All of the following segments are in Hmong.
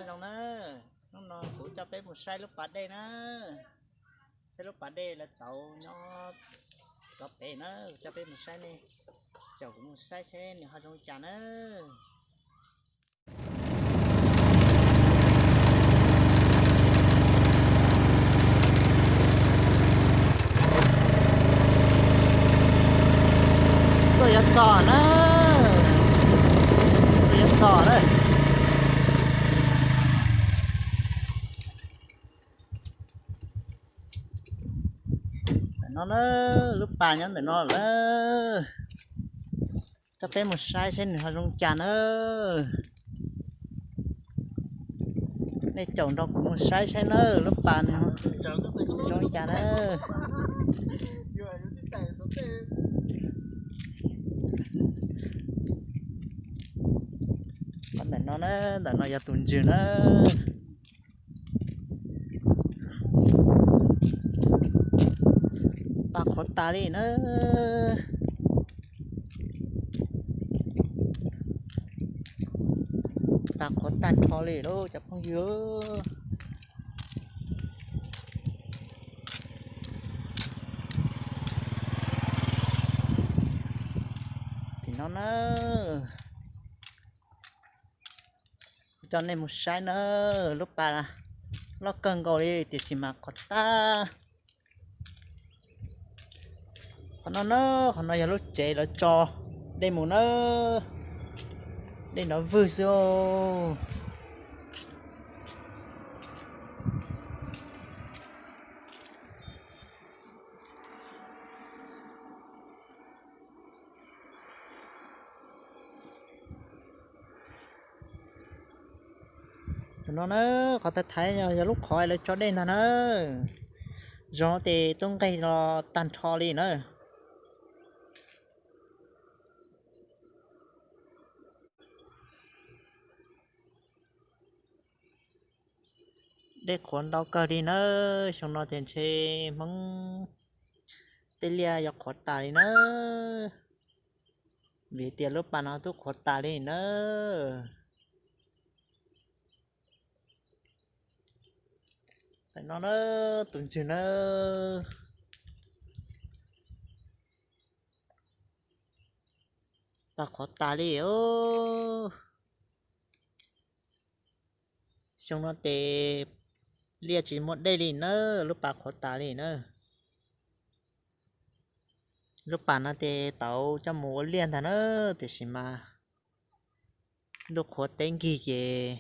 Zoo na, hnub no kuv coj peb mus saib lub pas dej na, saib lub pas dej lawv tauv nyob rov pem na, coj peb mus saib ne, caum kuv mus saib seb nws ho zoo li cas na. Tuaj yuav txog na, tuaj yuav txog na. Ntawm no na, lub pas nyob ntawm no lawm. Coj peb mus saib saib nws ho zoo cas na. Nej caum nrog kuv mus saib saib na, lub pas nws zoo li cas na. Ntawm no na, ntawm no yog tus ntswg na. Pas qhuav tas li na. Pas qhuav tag nrho li lauj cov phooj ywg. Tim no na, kuv coj nej mus saib na, lub pas loj kawg nkaus li tiam sis mas qhuav tag. Qhov no na, qhov no yog lub tsev lawv tso dej mus na, dej nrov vwg xwb. Tam no na, qhov thaiv thaiv yog lub qhov lawv tso dej ntag na. Zov ces tub nqeg los tag nrho li na. Dej qhuav ntau kawg li nawb, xyoo no ces ntshe Hmoob tej liaj yuav qhuav tas li nawb, vim tias lub pas no twb qhuav tas li nawb. Tam no na, tus ntswg na, pas qhuav tas li os. Xyoo no ces liaj tsis muaj dej li nawb, lub pas qhuav tas li nawb. Lub pas no ces tau coj mus ua liaj ntag na, tiam sis mas ntuj qhuav teb nkig ces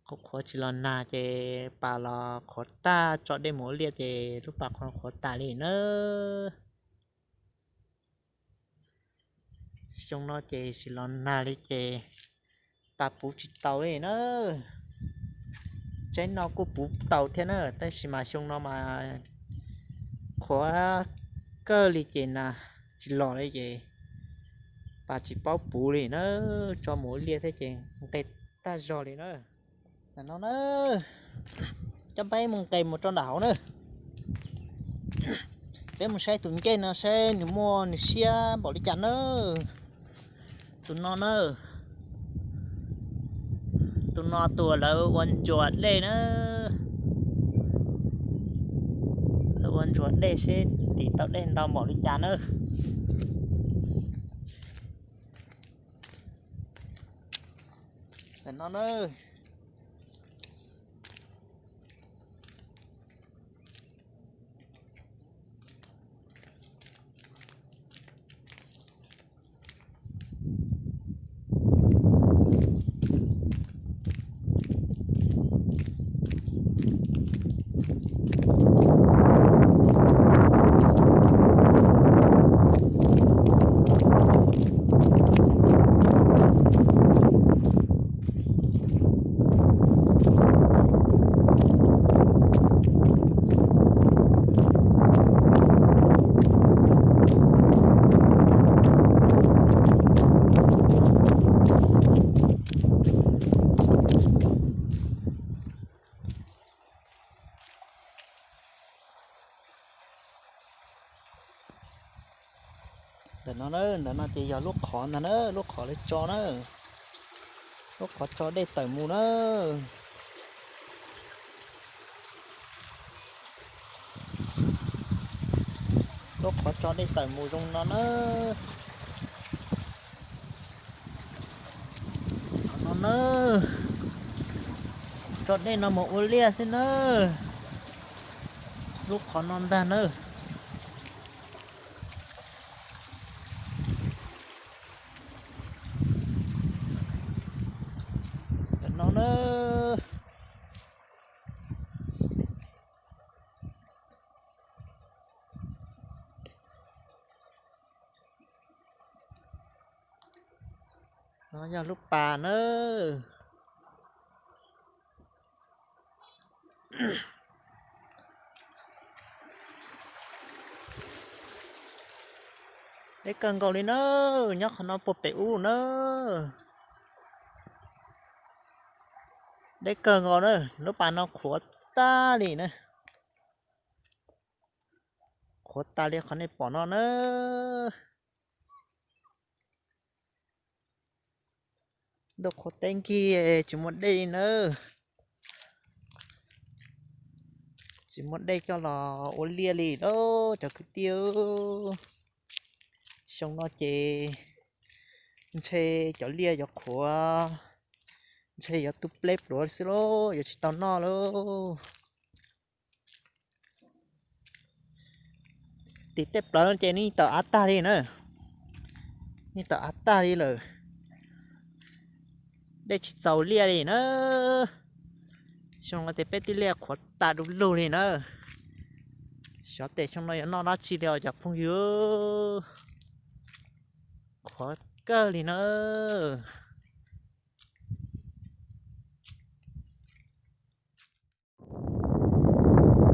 qhuav qhuav tsis los nag ces pas los qhuav tag, tso dej mus ua liaj ces lub pas qhuav qhuav tas li nawb. Xyoo no ces tsis los nag li ces pas puv tsis tau li na. Tsaib no kuj puv tau thiab na, tab sis mas xyoo no mas qhuav kawg li ces nag tsis los li ces pas tsis paub puv li na, tso mus ua liaj thiab ces nqes tag zog li na. Tam no na, coj peb mus nqes mus rau nram hauv na. Peb mus saib tus ncej no saib nws muaj nws siab npaum li cas na. Tus no na, tus no tus lawv ua ntsuas dej na. Lawv ua ntsuas dej seb tim tau dej ntau npaum li cas na. Tam no na. Ntawm no na, ntawm no ces yog lub qhov ntag na, lub qhov lawv tso na. Lub qhov tso dej tawm mus na. Lub qhov tso dej tawm mus zoo no na. Qhov no na, tso dej no mus ua liaj xwb na. Lub qhov no ntag na. Ntawm no na. No yog lub pas na. Deb kawg nkaus li na, nyob qhov no puag pem ub na. Deb kawg nkaus na, lub pas no qhuav tag li na. Qhuav tas li qhov nej pom no na. Ntuj qhuav teb nkig tsis muaj dej li nawb. Tsis muaj dej coj los ua liaj li lauj cov kwv tij. Xyoo no ces ntshe cov liaj yuav qhuav, ntshe yuav tu pleb pluav xwb lauj, yuav tsis tau noj lauj. Tim tej plawv ces nws tawm av tag li na, nws tawm av tag li lawm. Dej tsis txaus liaj li na. Xyoo no ces peb tej liaj qhuav tas du lug li na. Xyov tes xyoo no yuav noj dab tsi li os cov phooj ywg. Qhuav kawg li na.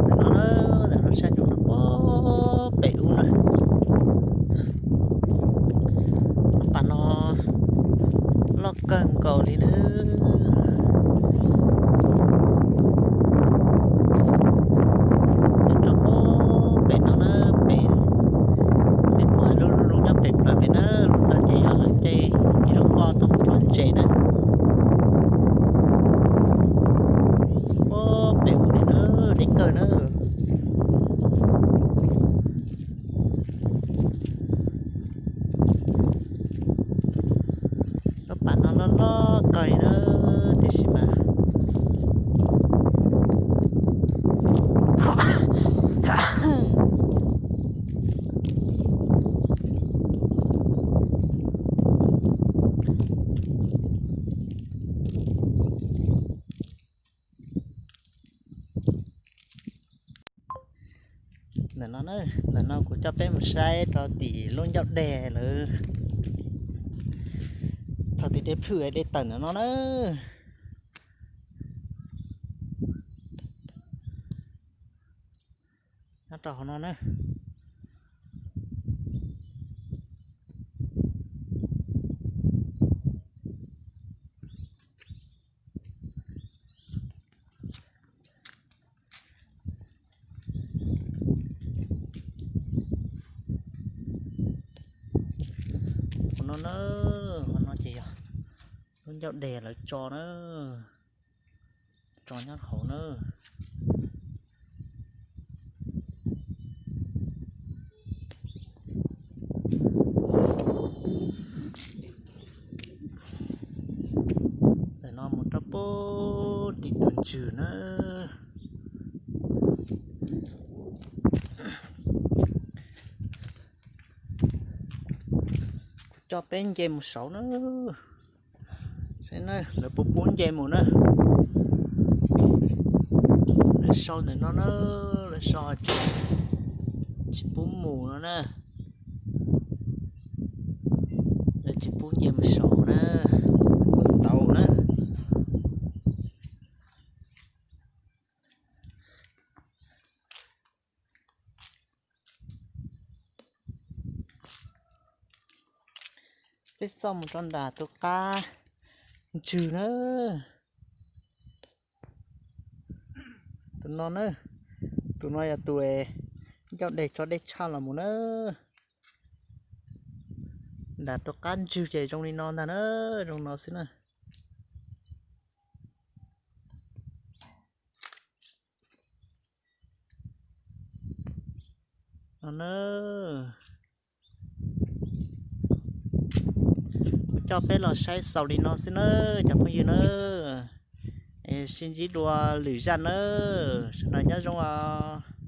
Ntawm no na, ntawm no sab nraud no puag pem ub na. Lub pas no loj kawg nkaus li na. Nyob rau puag pem no na, pem, nej pom lub lub nyob pem plawv pem na, lub no ces yog lawv caij ib lub nkoj tuaj mus rau ntses na. Puag pem ub li na, deb kawg na. Lub pas no loj loj kawg li na, tiam sis mas ntawm no na, ntawm no kuv coj peb mus saib rau tim lub ncauj dej lawm. Thaum twg dej plhws dej tawm ntawm no na. Nyob rau hauv no na. Hauv no na, hauv no ces yog lub ncauj dej lawv tso na, tso nyob hauv na. Ntawm no mus rau puag tim tus ntsws na. Kuv coj peb nce mus saud na. Saib na, lawv puas pub nce mus na. Lawv sau ntawm no na, lawv sau tsis, tsis pub mus no na. Lawv tsis pub nce mus saud na, mus xauj na. Peb xauj mus rau nram tus qab ntsws na. Tus no na, tus no yog tus ncauj dej tso dej tshaj los mus na. Nram tus qab ntsws ces zoo li no ntag na, zoo no xwb na. No na, kuv coj peb los saib xaus li no xwb nawb cov phooj ywg nawb. Es sib ntsib dua lwm zaj nawb, sawv daws nyob zoo os.